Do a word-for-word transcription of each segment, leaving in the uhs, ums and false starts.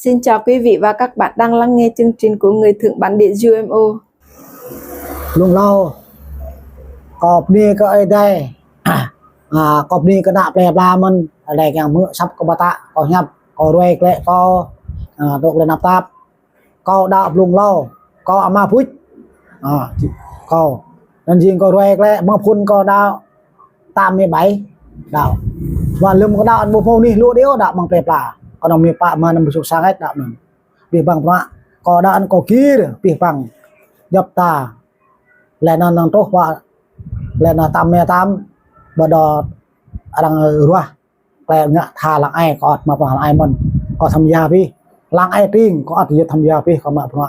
Xin chào quý vị và các bạn đang lắng nghe chương trình của Người Thượng Bản Địa U M O. Blung hlâo, kâo bơni kơ Ơi Adai. À, kâo bơni kơ ană plơi pla mơ̆n, Ơi Adai kiăng hmư̆ asăp kâo pơtă, kâo hiăp, kâo ruai glaĭ kâo, à, tŏ glaĭ tơnap tap. Kâo đaŏ blung hlâo, kâo ama Bŭč. À, kâo. Anŭn jing kâo ruai glaĭ, mơ̆ng phŭn kâo đaŏ tam mươi bảy. Đaŏ. Wơ̆t lơ̆m kâo đaŏ, ƀu hmâo anih lu đĭ ôh, đaŏ mơ̆ng plơi pla. Kâo nao mơ̆ng pă mơ̆n, mơ̆ng suk sang ĕč đaŏ anŭn. Abih bang bruă, kâo đaŏ anŭn kâo gir, abih bang. Djŏp ta. Laih anŭn năng truh pă, laih anŭn tam mươi tám, ƀơi đô arăng ruah. Klei ngă tha lăng ai kâo ăt mă bruă lăng ai mơ̆n. Kâo tham gia abih. Lăng ai tring kâo ăt yơh tham gia abih kâo mă bruă.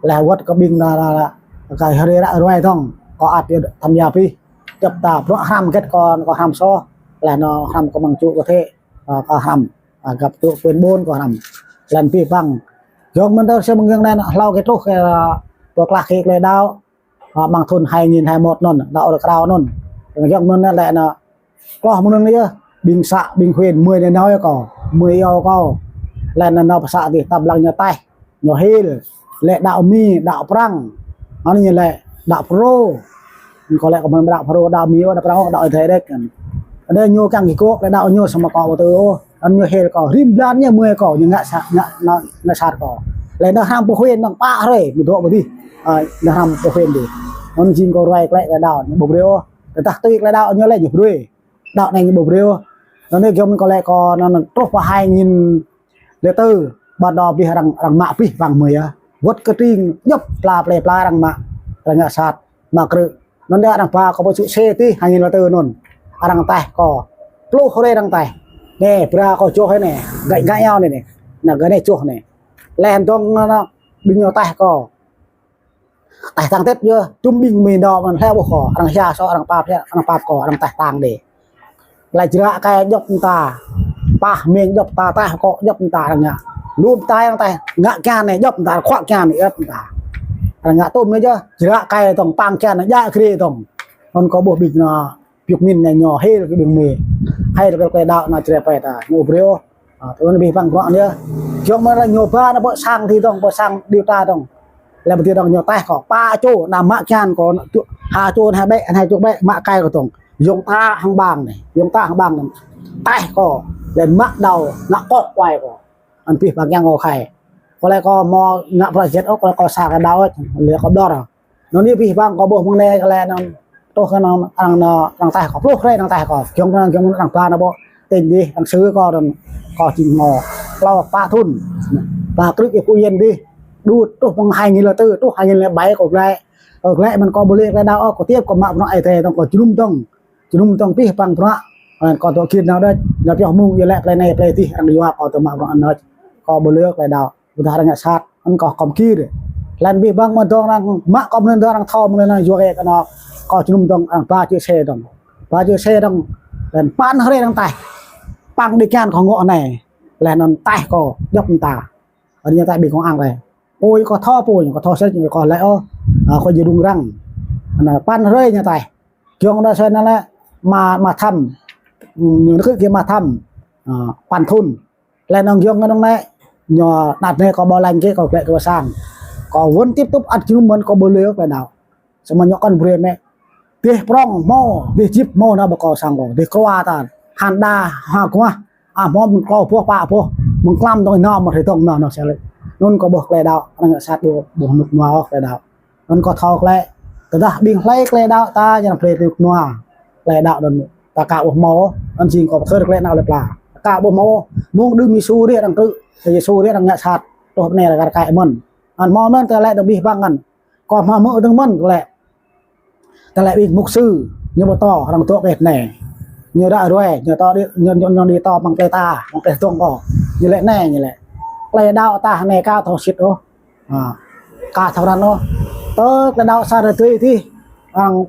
Laih wơ̆t kơ ƀing ană, ană, ană, kơ hrơi ră ruai dơ̆ng kâo ăt yơh tham gia abih. Djŏp ta bruă hrăm hơget kâo, kâo hrăm soh. Laih anŭn hrăm kơ mơ̆ng čŭ kơ thĕ, ơ, kâo hrăm. Ơ, găp čŭ pên ƀôn kâo hrăm. Laih abih bang. Yơh mơ̆n tơ sĕ mơ̆ng yơh anai hlâo kơ truh kơ, ơ, pơklah kơ klei đaŏ. Ơ, mơ̆ng thŭn hai nghìn hai mươi mốt anŭn, đaŏ rơkrao anŭn. Yơh mơ̆n anŭn lĕ anŭn. Kloh mơ̆n anŭn yơh, ƀing să, ƀing huyện, mơi anai nao yơh kâo, mơi iâu kâo. Laih anŭn nao pơ să dih, tăp lăng ñu taih, ñu hil. Lĕ đaŏ Mi, đaŏ Prăng. Anŭn ñu lĕ đaŏ Phrô. Kâo lĕ kâo mơ̆n đaŏ Phrô, đaŏ Mi, đaŏ Prăng, đaŏ Ơi Adai đĕč. Anŭn ñu kiăng kơ kâo, lĕ đaŏ ñu samơ̆ kâo ƀu tŭ ôh. Anŭn ñu hil kâo, rĭm blan ñu mơi kâo, ñu ngă să, ngă, ngă, ngă sat kâo. Lĕ anŭn hrăm pơ huyện, anŭn pă hrơi, mơ̆ dŏ pơ dih. Ơ, anŭn hrăm pơ huyện dih. Anŭn jing kâo ruai klei, klei đaŏ, ñu ƀu brơi ôh. Tơdah tui klei đaŏ ñu lĕ ñu brơi. Đaŏ anai ñu ƀu brơi ôh. Anŭn anai giŏng mơ̆n kâo lĕ kâo anŭn truh pơ hai nghìn lẻ tư, ƀơi đô abih arăng, arăng mă abih bang mơi yơh. Wơ̆t kơ tring djŏp pla plơi pla arăng mă, arăng ngă sat, mă krư̆. Anŭn đa arăng ba kâo pơ čư̆ sĕ dih hai nghìn lẻ tư anŭn. Arăng taih kâo. Pluh hrơi arăng taih. Anai, bra kâo čoh anai. Găi, găi iâu anai anai. Anai gơ̆ anai čoh anai. Laih dơ̆ng anŭn, ƀing ñu taih kâo. Taih tang tĕt yơh, tŭm ƀing mơi đaŏ mơ̆n hlĕ ƀuh kâo, arăng hia soh, arăng pap hia, arăng pap kâo, arăng taih tang đĕ. Laih jră kai djŏp mơta, pah meng djŏp mơta, taih kâo djŏp mơta arăng ngă. Lu mơta arăng taih, ngă kian anai djŏp mơta, khuă kian anai djŏp mơta. Arăng ngă tŭm anai yơh, jră kai dơ̆ng, pang kian anai, djă grê dơ̆ng. Anŭn kâo ƀuh ƀing anŭn, Piuk min anai ñu hil kơ ƀing mơi. Hil kơ klei đaŏ anŭn čre pơtă. Ñu ƀu brơi ôh. Ơ, tui anŭn abih bang bruă anŭn yơh. Giŏng mơ̆n lĕ ñu ba anŭn pơ sang dih dơ̆ng, pơ sang điều tra dơ̆ng. Lĕ pơ dih dơ̆ng ñu taih kâo. Pă čô, anŭn mă kian kâo, ha čô anŭn hai ƀĕ, anŭn hai čô ƀĕ, mă kai kâo dơ̆ng. Yŏng ta hăng bang anai. Yŏng ta hăng bang anai. Taih kâo. Lĕ mă đao, ngă kŏk kuai kâo. Anŭn abih bang kiăng kâo khai. Kâo lĕ kâo hmâo ngă bruă sat ôh, kâo lĕ kâo sa kơ đaŏ, lĕ kâo ƀlŏr. Anŭn yơh abih bang kâo ƀuh mơ̆ng anai kơ lĕ anŭn, truh kơ anŭn, arăng anŭn, arăng taih kâo, pluh hrơi arăng taih kâo. Giŏng anŭn, giŏng anŭn arăng ba anŭn ƀu, tĭng dih, arăng sư̆ kâo anŭn, kâo jing hmâo klâo pă thŭn. Ba krư̆ kơ Phú Yên dih, đu truh mơ̆ng hai nghìn lẻ tư, truh hai nghìn lẻ bảy kâo glaĭ. Kâo glaĭ mơ̆n kâo ƀu lĕ klei đaŏ ôh, kâo tiếp kâo mă bruă Ơi Adai dơ̆ng kâo jơnum dơ̆ng. Jơnum dơ̆ng abih bang bruă, kâo dŏ gir nao đôč, nao pioh mơ̆ng yơh lĕ plei anai plei dih, arăng yua kâo tơ mă bruă anŭn. Kâo ƀu lĕ klei đaŏ. Ƀôdah arăng ngă sat, anŭn kâo khŏm gir. Laih abih bang mơ̆ng dơ̆ng arăng mă kâo mơ̆n dơ̆ng arăng thâo mơ̆n anŭn yua kơ kâo anŭn. Kâo jơnum dơ̆ng arăng ba čư̆ sĕ dơ̆ng. Ba čư̆ sĕ dơ̆ng. Laih păn hrơi arăng taih. Păng đĭ kian kâo ngŏ anai. Laih anŭn taih kâo djŏp mơta. Anŭn ñu taih ƀing kông ang laih. Ôi kâo thâo pô, kâo thâo sĕ, kâo lĕ ôh. Ơ, kâo jing rŭng răng. Anŭn păn hrơi ñu taih. Giŏng đa soi anŭn lĕ ma, ma Thăm. Ñu nao kơ ma Thăm. Ơ, păn thŭn. Laih anŭn giŏng anŭn lĕ, ñu anăt anai kâo ƀu lăng kơ kâo glaĭ kơ pơ sang. Kâo wơ̆n tiếp tục ăt jơnum mơ̆n kâo ƀu lĕ ôh klei đaŏ. Samơ̆ ñu kŏn brơi mĕ. Dêh prŏng hmâo, dêh jip hmâo nao ƀơi kâo sang kâo. Dêh krua ta, hăn đa, ha kuah. Ah hmâo mơ̆ng klâo boh, pă boh. Mơ̆ng klăm dơ̆ng nao mơ̆ hrơi dơ̆ng nao nao sel. Anŭn kâo ƀuh klei đaŏ, arăng ngă sat ƀu, ƀu rơnŭk rơnua ôh klei đaŏ. Anŭn kâo thâo klei, tơdah ƀing hlơi klei đaŏ ta, jing hlơi rơnŭk rơnua. Klei đaŏ anŭn, ta ka ƀu hmâo, anŭn jing kâo pơkơ̆r klei đaŏ lĕ pla. Ta ka ƀu hmâo, mơ̆ng đưm Yêsu dih arăng krư̆, Yêsu dih arăng ngă sat, truh anai lĕ kar kaĭ mơ̆n. Anŭn hmâo mơ̆n tơlơi dơ̆ng abih bang anŭn. Kâo hmâo hmư̆ dơ̆ng mơ̆n kơ lĕ. Tơlơi ƀing mục sư, ñu pơtô, arăng dŏ kơ anai. Ñu ră ruai, ñu pơtô đĭ, ñu, ñu, ñu đĭ pơtô mơ̆ng plei ta, mơ̆ng plei dơ̆ng kâo. Ñu lĕ anai, ñu lĕ. Klei đaŏ ta anai ka thâo sĭt ôh. Ha, ka thâo răn ôh. Tơ klei đaŏ sa hrơi tui dih, arăng,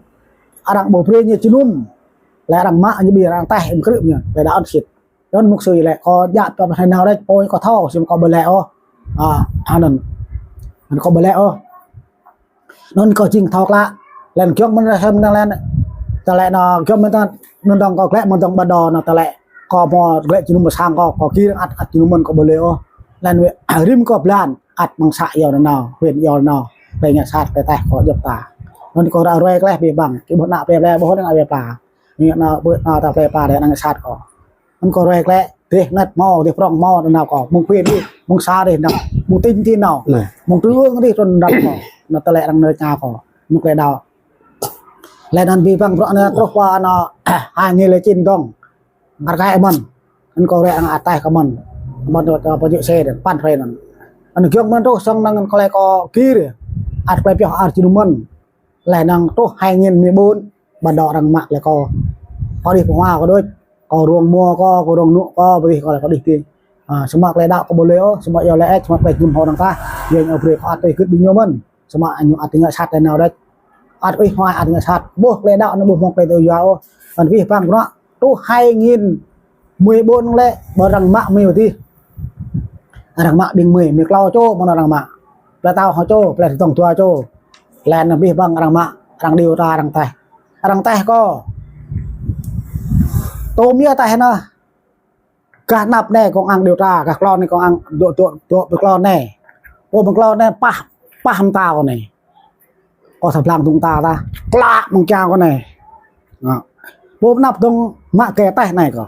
arăng ƀu brơi ñu jơnum. Lĕ arăng mă ñu ƀing arăng taih ƀing krư̆ ñu, klei đaŏ ăt sĭt. Anŭn mục sư lĕ, kâo djă pioh pơ anai nao đôč, pô kâo thâo, samơ̆ kâo ƀu lĕ ôh. Ơ, anŭn. Anŭn kâo ƀu lĕ ôh. Anŭn kâo jing thâo klă. Laih giŏng mơ̆n ră hơm anŭn laih. Tơlơi anŭn giŏng mơ̆n tơ, anŭn dơ̆ng kâo glaĭ mơ̆n dơ̆ng ƀơi đô anŭn tơlơi. Kâo hmâo glaĭ jơnum pơ sang kâo, kâo gir ăt, ăt jơnum mơ̆n kâo ƀu lĕ ôh. Laih anŭn wĕ, rĭm kơ blan, ăt mơ̆ng să iâu nanao, huyện iâu nanao, tơlơi ngă sat, tơlơi taih kơ djŏp ta. Anŭn kơ ră ruai klĕ abih bang, kơ ƀuh ană plei plei, ƀuh ană plei plei. Ñu ană ƀuh ană ta plei plei, tơlơi ngă sat kơ. Anŭn kơ ruai klĕ, dêh anet hmâo, dêh prŏng hmâo, nanao kơ. Mơ̆ng huyện dih, mơ̆ng să dih nanao, mơ̆ng tỉnh dih nanao. Mơ̆ng trung ương dih trŭn nanao kơ. Anŭn tơlơi arăng nao ča kơ. Anŭn tơlơi đaŏ. Laih anŭn abih bang bruă anai truh pơ anŭn hai nghìn lẻ chín dong. Ngar kaĭ mơ̆n. Anŭn kơ rĕ anŭn ataih kơ mơ̆n. Mơ̆n dŏ, dŏ pơjŭ xe dơ̆ng, păn hrơi anŭn. Anŭn giŏng mơ̆n truh sang anŭn tơlơi kơ gir. Ăt tơlơi pioh ar jơnum mơ̆n. Laih anŭn truh hai nghìn mười bốn. Ƀă dŏ arăng mă tơlơi kơ. Kơ đih pơhua kơ đôč. Kơ rông mua kơ, kơ rông nŭ kơ, ƀu đih kơ tơlơi kơ đih ti. A, samơ̆ tơlơi đaŏ kơ ƀu lĕ ôh, samơ̆ iâu laĭ ĕč, samơ̆ tơlơi jum hŏ anŭn tah. Yua ñu brơi kơ ăt tơlơi gưt ƀing ñu mơ̆n. Samơ̆ ñu ăt ngă sat tơlơi nao đôč. Ăt ih hmâo ăt ngă sat. Ƀuh tơlơi đaŏ anŭn ƀu hmâo tơlơi tơjua ôh. Anŭn abih bang bruă truh hai nghìn mười bốn lĕ, ƀơi arăng mă mơ̆ dih. Arăng mă ƀing mơ̆, mơ̆ klâo čô mơ̆n arăng mă. Plei Tao hŏ čô, plei Dong dua čô. Laih anŭn abih bang arăng mă, arăng điều tra arăng taih. Arăng taih kơ. Tơm yơh taih anŭn. Gah anăp anai công an điều tra, gah klon anai công an dŏ, dŏ, dŏ pơ klon anai. Ơ, pơ klon anai pah, pah mơta kơ anai. Kơ sa blang dŏng ta ta. Klă mơ̆ng čang kơ anai. Anŭn. Ƀu anăp dong mă kơ taih anai kơ.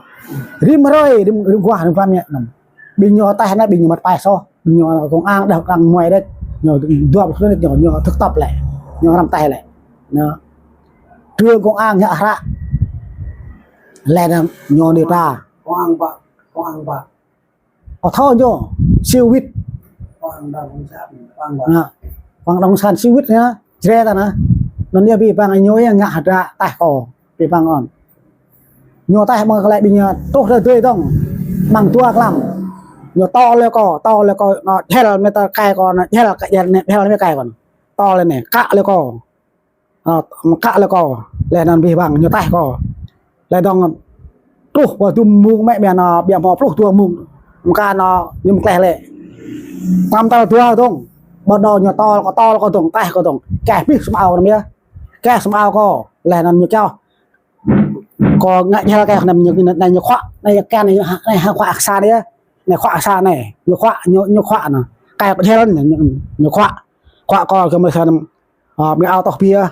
Rĭm hrơi, rĭm, rĭm guah, rĭm plam yơh anŭn. Ƀing ñu taih anai, ƀing ñu mă taih soh. Ƀing ñu công an đah arăng muai đôč. Ñu dua pluh thŭn ñu, ñu thực tập lĕ. Ñu răm taih lĕ. Ñu. Trường công an ñu hră. Laih anŭn ñu điều tra. Công an ƀă, công an ƀă. Kơ thâo ñu, siu wĭt. Quảng Đông Sản, Quảng Đông. Anŭn, Quảng Đông Sản siu wĭt anŭn, Jrai ta anŭn. Anŭn yơh abih bang ñu yơh ngă hơdră taih kơ, abih bang anŭn. Ñu taih mơ̆ng tơlơi ƀing ñu truh tơlơi dui dong, mơ̆ng dua klăm. Ñu tŏl lĕ kơ, tŏl lĕ kơ, anŭn, jel mơta kai kơ, anŭn, jel, jel, jel mơta kai kơ. Tŏl lĕ anai, kă lĕ kơ. Ơ, kă lĕ kơ, laih anŭn abih bang ñu taih kơ. Laih dong truh pơ dŭm mông mĕ ƀiă anŭn, ƀiă hmâo pluh dua mông. Mơ̆ng ka anŭn ñu mơ̆ klĕ lĕ. Tăm tal dua dong. Ƀă dŏ ñu tŏl kơ, tŏl kơ dong, taih kơ dong. Kĕ abih sum ao anŭn yơh. Kĕ sum ao kơ, laih anŭn ñu čoh. Kơ ngă jel kĕ anŭn ñu, anai ñu khuă, anai kĕ anai, anai ha khuă sa anai yơh. Anai khuă sa anai. Ñu khuă, ñu, ñu khuă anŭn. Kĕ kơ jel anŭn ñu, ñu khuă. Khuă kơ kơ mơ̆ sa anŭn. Ơ, mơ̆ ao tŏh biă.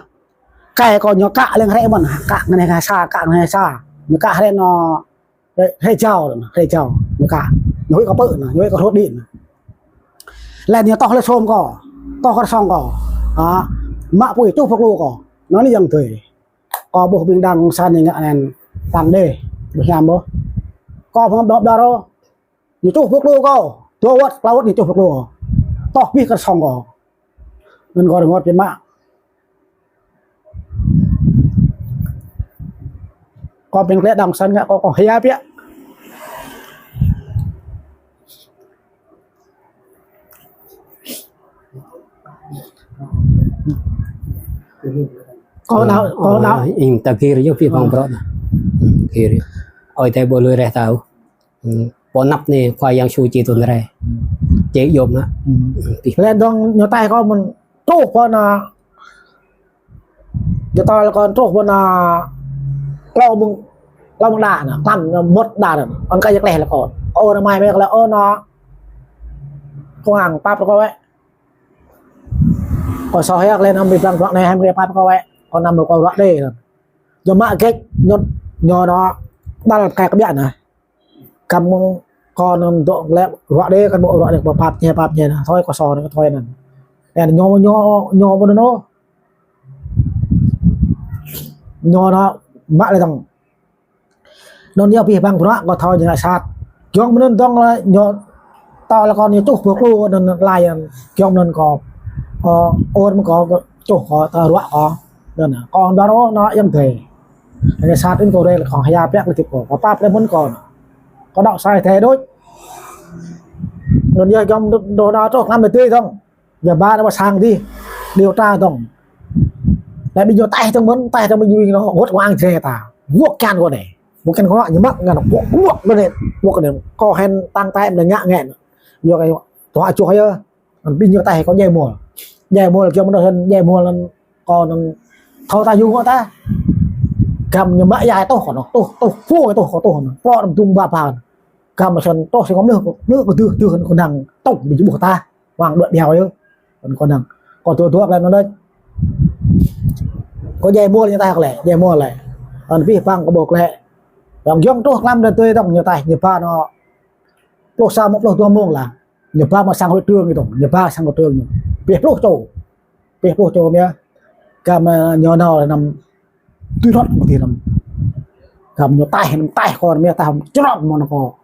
Kĕ kơ ñu kă lĕ hrĕ mơ̆n, kă ngăn hĕ sa, kă ngăn hĕ sa. Ñu kă hrĕ anŭn, hrĕ, hrĕ jao, hrĕ jao. Ñu kă. Ñu huĭ kơ pơ̆ anŭn, ñu huĭ kơ rôt đĭ anŭn. Laih ñu tŏh lĕ sôm kơ. Tŏh kơ song kơ. A, mă apui čuh pơklô kơ. Anŭn lĕ yang tui. Kơ ƀuh ƀing đảng cộng sản ñu ngă anŭn tăng đê. Ƀu hiam ƀuh. Kơ phung đŏp đa rô. Ñu čuh pơklô kơ, dua wơ̆t, klâo wơ̆t ñu čuh pơklô kơ. Tŏh abih kơ song kơ. Anŭn kơ rơngot biă mă. Kơ ƀing klĕ đảng cộng sản ngă kơ, kơ hia biă. Kơ đaŏ, kơ đaŏ. Ơ, ing ta gir yơh abih bang bruă. Gir. Ơi Adai ƀu lui reh ta ôh. Pơ anăp anai Khua Yang Yêsu či trŭn rai. Či yôm anŭn. Laih dong ñu taih kơ mơ̆n truh pơ anŭn. Ñu taih kơ truh pơ anŭn. Klâo mông, klâo mông đa anŭn. Klăm anŭn mơ̆t đa anŭn. Anŭn kơ yơh klĕ lĕ kơ. Ơ anŭn mai mơ̆ klĕ ơ anŭn. Công an pap kơ wĕ. Kơ soh yơh klĕ anŭn abih bang bruă anai hăm klĕ pap kơ wĕ. Kơ anŭn mơ̆ kơ bruă đê anŭn. Ñu mă gĕč ñu, ñu anŭn. Đal kĕ kơ biă anŭn. Kăm kơ anŭn dŏ lĕ ruă đê, kăn ƀu ruă đê, pap ñe, pap ñe anŭn. Thoi kơ sô anŭn, thoi anŭn. Ơ, ñu, ñu, ñu ƀu anŭn. Ñu anŭn mă lĕ dong. Anŭn yơh abih bang bruă kơ thâo ñu ngă sat. Giŏng mơ̆n anŭn dong lĕ ñu tŏ lĕ kơ ñu čuh pơklô anŭn lai anŭn. Giŏng mơ̆n anŭn kơ, kơ ur mơ̆n kơ čuh kơ ta ruă kơ. Anŭn kơ đa rô anŭn yang tui. Anai sat anŭn kơ rel kơ hia piak lĕ tip kơ. Kơ pap lĕ mơ̆n kơ. Kơ đaŏ sai tui đôč. Anŭn yơh giŏng dŏ đa truh klăm lĕ tui dong. Yua ba anŭn pơ sang dih. Điều tra dong. Lĕ ƀing ñu taih dong mơ̆n, taih dong ƀing ñu anŭn. Wơ̆t kơ ang jre ta. Wơ̆t kiăng kơ anai. Wơ̆t kiăng kơ ñu mă ngăn wơ̆t, wơ̆t kơ anai. Wơ̆t kơ anai. Kơ hên tăng taih mơ̆n ngă ngăn. Yua kơ tuă čuh yơh. Ƀing ñu taih kơ djai mơ̆l. Djai mơ̆l, giŏng mơ̆n hên djai mơ̆l anŭn kơ anŭn thâo ta yua ta. Găm ñu mă yai tuh kơ anŭn, tuh, tuh, phu tuh kơ tuh anŭn. Pơrŏ anŭn dŭm ba ba anŭn. Gam mă săn tŏh săn kơ mơnuih, mơnuih kơ dưh, dưh kơ năng tŏng ƀing ƀuh ta. Wang đuaĭ điao yơh. Kơ năng. Kơ tui tui kơ lĕ anŭn đôč. Kơ djai mơ̆ ñu taih kơ lĕ, djai mơ̆ lĕ. Anŭn pih păng kơ ƀuh lĕ. Wang yŏng truh klam đơ tui tŏng ñu taih, ñu ba anŭn. Pluh sa mông, pluh dua mông lah. Ñu ba mă sang hội trưởng ñu tŏng, ñu ba sang hội trưởng ñu. Pih pluh čô. Pih pluh čô mơ̆. Gam, ơ, ñu nao lĕ năm tui rŏt mơ̆ tih năm. Gam ñu taih, năm taih kơ mơ̆ taih črŏm mơ̆ nao kơ.